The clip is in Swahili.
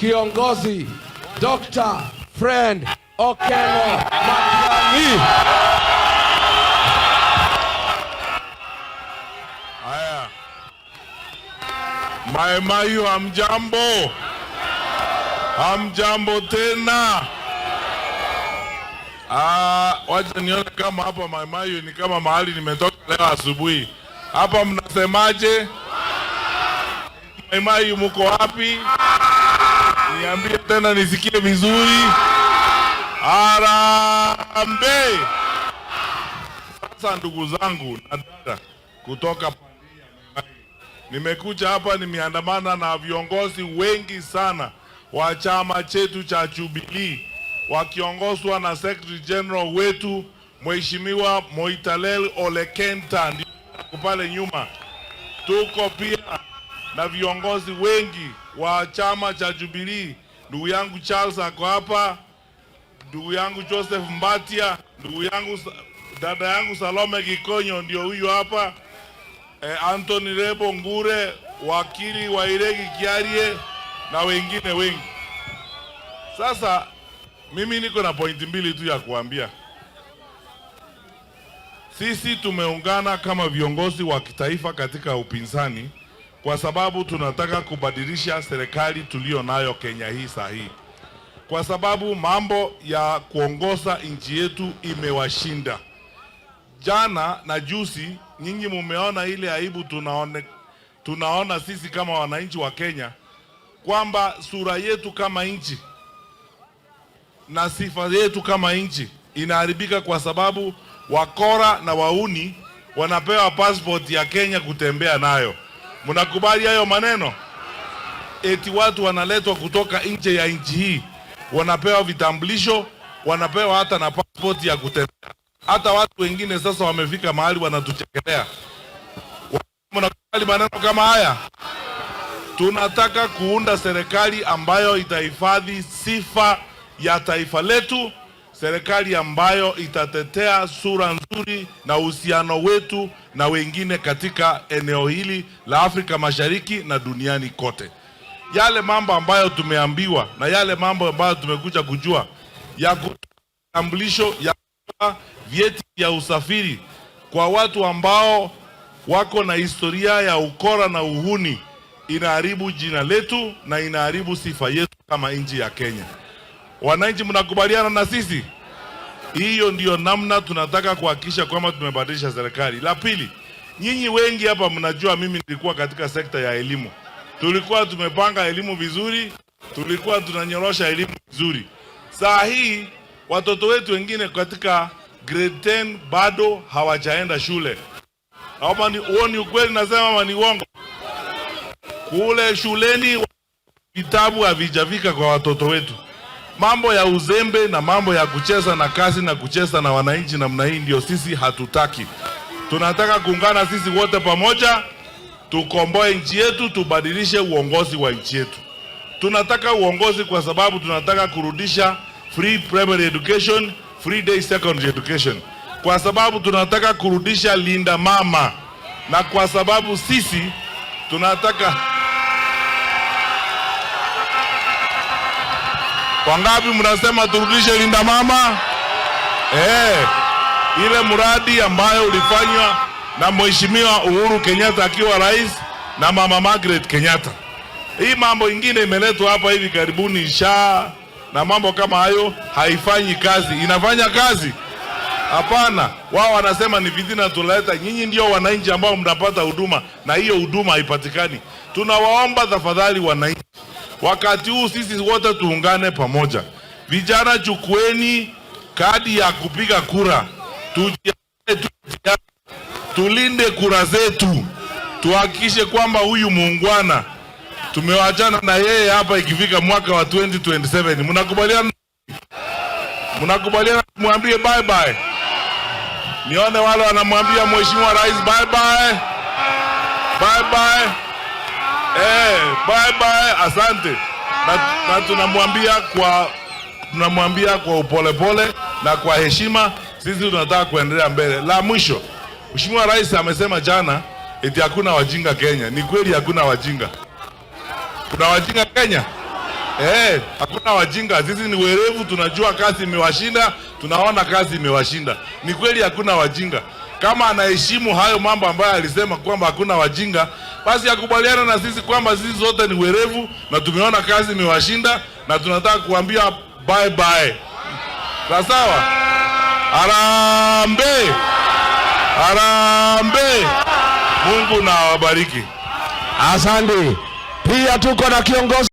kiongozi Dr. Fred Okengo Matiang'i. Haya, Maimaiyu, hamjambo? Hamjambo tena? Ah, wacha nione kama hapa Maimaiyu ni kama mahali nimetoka leo asubuhi. Hapa mnasemaje? Maimaiyu muko wapi? Niambie tena nisikie vizuri. Harambee! Sasa ndugu zangu na dada kutoka nimekuja hapa, nimeandamana na viongozi wengi sana wa chama chetu cha Jubilee wakiongozwa na Secretary General wetu Mheshimiwa Moitalel Ole Kenta, ndio pale nyuma. Tuko pia na viongozi wengi wa chama cha Jubilee. Ndugu yangu Charles ako hapa, ndugu yangu Joseph Mbatia, ndugu yangu dada yangu Salome Gikonyo ndio huyu hapa, Anthony Rebo Ngure, wakili wa Iregi Kiarie na wengine wengi. Sasa mimi niko na pointi mbili tu ya kuambia. Sisi tumeungana kama viongozi wa kitaifa katika upinzani kwa sababu tunataka kubadilisha serikali tuliyo nayo Kenya hii saa hii, kwa sababu mambo ya kuongoza nchi yetu imewashinda. Jana na juzi nyinyi mumeona ile aibu tunaona sisi kama wananchi wa Kenya kwamba sura yetu kama nchi na sifa yetu kama nchi inaharibika kwa sababu wakora na wauni wanapewa passport ya Kenya kutembea nayo. Mnakubali hayo maneno? Eti watu wanaletwa kutoka nje ya nchi hii, wanapewa vitambulisho, wanapewa hata na passport ya kutembea. Hata watu wengine sasa wamefika mahali wanatuchekelea. Mnakubali maneno kama haya? Tunataka kuunda serikali ambayo itahifadhi sifa ya taifa letu, serikali ambayo itatetea sura nzuri na uhusiano wetu na wengine katika eneo hili la Afrika Mashariki na duniani kote. Yale mambo ambayo tumeambiwa na yale mambo ambayo tumekuja kujua ya kutambulisho ya vyeti vya usafiri kwa watu ambao wako na historia ya ukora na uhuni inaharibu jina letu na inaharibu sifa yetu kama nchi ya Kenya. Wananchi, mnakubaliana na sisi? Hiyo ndiyo namna tunataka kuhakikisha kwamba tumebadilisha serikali. La pili, nyinyi wengi hapa mnajua mimi nilikuwa katika sekta ya elimu. Tulikuwa tumepanga elimu vizuri, tulikuwa tunanyorosha elimu vizuri. Saa hii watoto wetu wengine katika grade 10 bado hawajaenda shule. Ama ni huo ni ukweli nasema ama ni uongo? Kule shuleni vitabu havijafika kwa watoto wetu. Mambo ya uzembe na mambo ya kucheza na kazi na kucheza na wananchi namna hii ndio sisi hatutaki. Tunataka kuungana sisi wote pamoja, tukomboe nchi yetu, tubadilishe uongozi wa nchi yetu. Tunataka uongozi kwa sababu tunataka kurudisha free primary education, free day secondary education, kwa sababu tunataka kurudisha Linda Mama, na kwa sababu sisi tunataka. Wangapi mnasema turudishe Linda Mama? Ile mradi ambayo ulifanywa na Mheshimiwa Uhuru Kenyatta akiwa rais na Mama Margaret Kenyatta. Hii mambo ingine imeletwa hapa hivi karibuni, SHA na mambo kama hayo haifanyi kazi. Inafanya kazi? Hapana. Wao wanasema ni fitina tuleta. Nyinyi ndio wananchi ambao mnapata huduma na hiyo huduma haipatikani. Tunawaomba tafadhali wananchi, wakati huu sisi wote tuungane pamoja. Vijana, chukueni kadi ya kupiga kura, tulinde kura zetu, tuhakikishe kwamba huyu muungwana tumewachana na yeye hapa ikifika mwaka wa 2027. Mnakubaliana? Mnakubaliana mwambie bye bye? Nione wale wanamwambia Mheshimiwa Rais bye bye. Bye bye. Bye bye, asante. Na tunamwambia kwa upolepole na kwa heshima, sisi tunataka kuendelea mbele. La mwisho, Mheshimiwa Rais amesema jana eti hakuna wajinga Kenya. Ni kweli hakuna wajinga. Kuna wajinga Kenya? Hakuna wajinga, sisi ni werevu, tunajua kazi imewashinda, tunaona kazi imewashinda. Ni kweli hakuna wajinga. Kama anaheshimu hayo mambo ambayo alisema kwamba hakuna wajinga, basi akubaliana na sisi kwamba sisi zote ni werevu na tumeona kazi imewashinda na tunataka kuambia bye bye. Sawa sawa? Harambee! Harambee! Mungu na awabariki. Asante. Pia tuko na kiongozi